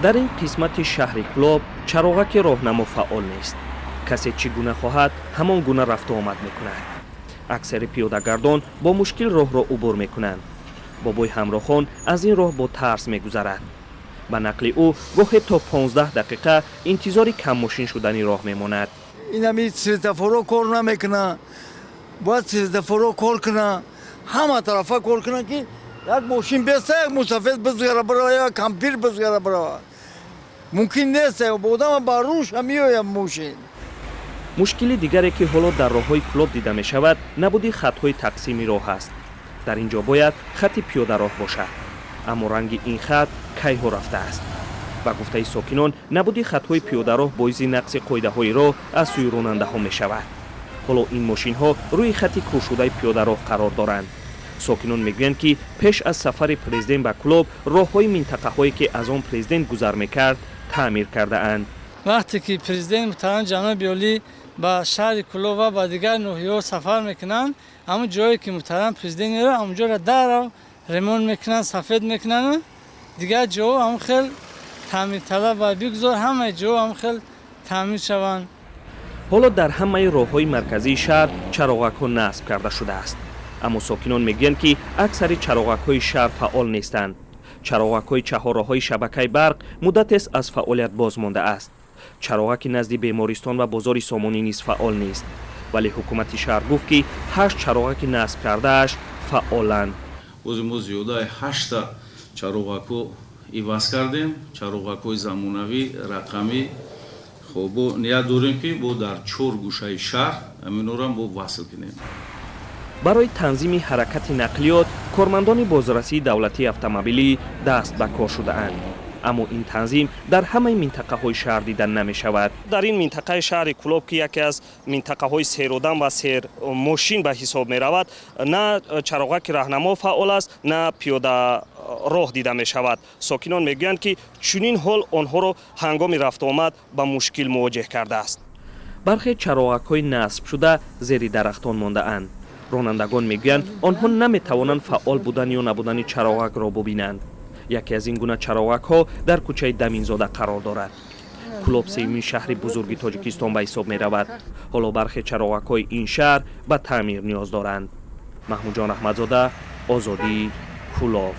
Дар ин қисмати шаҳри Кӯлоб чароғаки роҳнамо фаъол нест. Касе чӣ гуна хоҳад, ҳамон гуна рафту омад мекунад. Аксари пиёдагардон бо мушкил роҳро убур мекунанд. Бобои Ҳамрохон аз ин роҳ бо тарс мегузарад. Ба нақли ӯ, гоҳе то 15 дақиқа интизори каммошин шудани роҳ мемонад. Инами светофоро кор намекунад. Бояд светофоро кор кунад, ҳама тарафа кор кунад, ки як мошин беста, як мусафед бизгара бирава, як кампир бизгара бирава. Мумкин нест, одама ба рӯша меояд мошин. Мушкили дигаре, ки ҳоло дар роҳҳои Кӯлоб дида мешавад, набуди хатҳои тақсими роҳ аст. Дар ин ҷо бояд хати пиёдароҳ бошад, аммо ранги ин хат кайҳо рафтааст. Ба гуфтаи сокинон, набуди хатҳои пиёдароҳ боиси нақзи қоидаҳои роҳ аз сӯи ронандаҳо мешавад. Ҳоло ин мошинҳо рӯи хати кӯршудаи пиёдароҳ қарор доранд. Сокинон мегӯянд, ки пеш аз сафари президент ба Кӯлоб роҳҳои минтақаҳое, ки аз он президент гузар мекард, таъмир кардаанд. Вақте ки президент муҳтарам ҷаноби олӣ ба шаҳри Кӯлоб ва ба дигар ноҳияҳо сафар мекунанд, ҳамон ҷое ки муҳтарам президент меравад, ҳамонҷоро дарав ремонт мекунанд, сафед мекунанд. Дигар ҷоҳо ҳамон хел таъмирталаб ва бигузор ҳамаи ҷоҳо ҳамон хел таъмир шаванд. Ҳоло дар ҳамаи роҳҳои марказии шаҳр чароғакҳо насб карда шудааст, аммо сокинон мегӯянд, ки аксари чароғакҳои шаҳр фаъол нестанд. Чароғакҳои чаҳорроҳҳои шабакаи барқ муддатест аз фаъолият боз мондааст. Чароғаки назди бемористон ва бозори Сомонӣ низ фаъол нест, вале ҳукумати шаҳр гуфт, ки ҳашт чароғаки насб кардааш фаъоланд. Бози мо зиёдаи ҳашта чароғакҳо иваз кардем, чароғакҳои замонавӣ, рақамӣ. Хоб, бо ният дорем, ки бо дар чор гӯшаи шаҳр ҳаминорам бо васл кунем. Барои танзими ҳаракати нақлиёт кормандони бозрасии давлатии автомобилӣ даст ба кор шудаанд, аммо ин танзим дар ҳамаи минтақаҳои шаҳр дида намешавад. Дар ин минтақаи шаҳри Кӯлоб, ки яке аз минтақаҳои серодам ва сермошин ба ҳисоб меравад, на чароғаки раҳнамо фаъол аст, на пиёдароҳ дида мешавад. Сокинон мегӯянд, ки чунин ҳол онҳоро ҳангоми рафтуомад ба мушкил мувоҷеҳ кардааст. Бархе чароғакҳои насбшуда зери дарахтон мондаанд. Ронандагон мегӯянд, онҳо наметавонанд фаъол будан ё набудани чароғакро бубинанд. Яке аз ин гуна чароғакҳо дар кӯчаи Даминзода қарор дорад. Кӯлоб сеюмин шаҳри бузурги Тоҷикистон ба ҳисоб меравад. Ҳоло бархе чароғакҳои ин шаҳр ба таъмир ниёз доранд. Маҳмудҷон Раҳматзода, Озодӣ, Кӯлоб.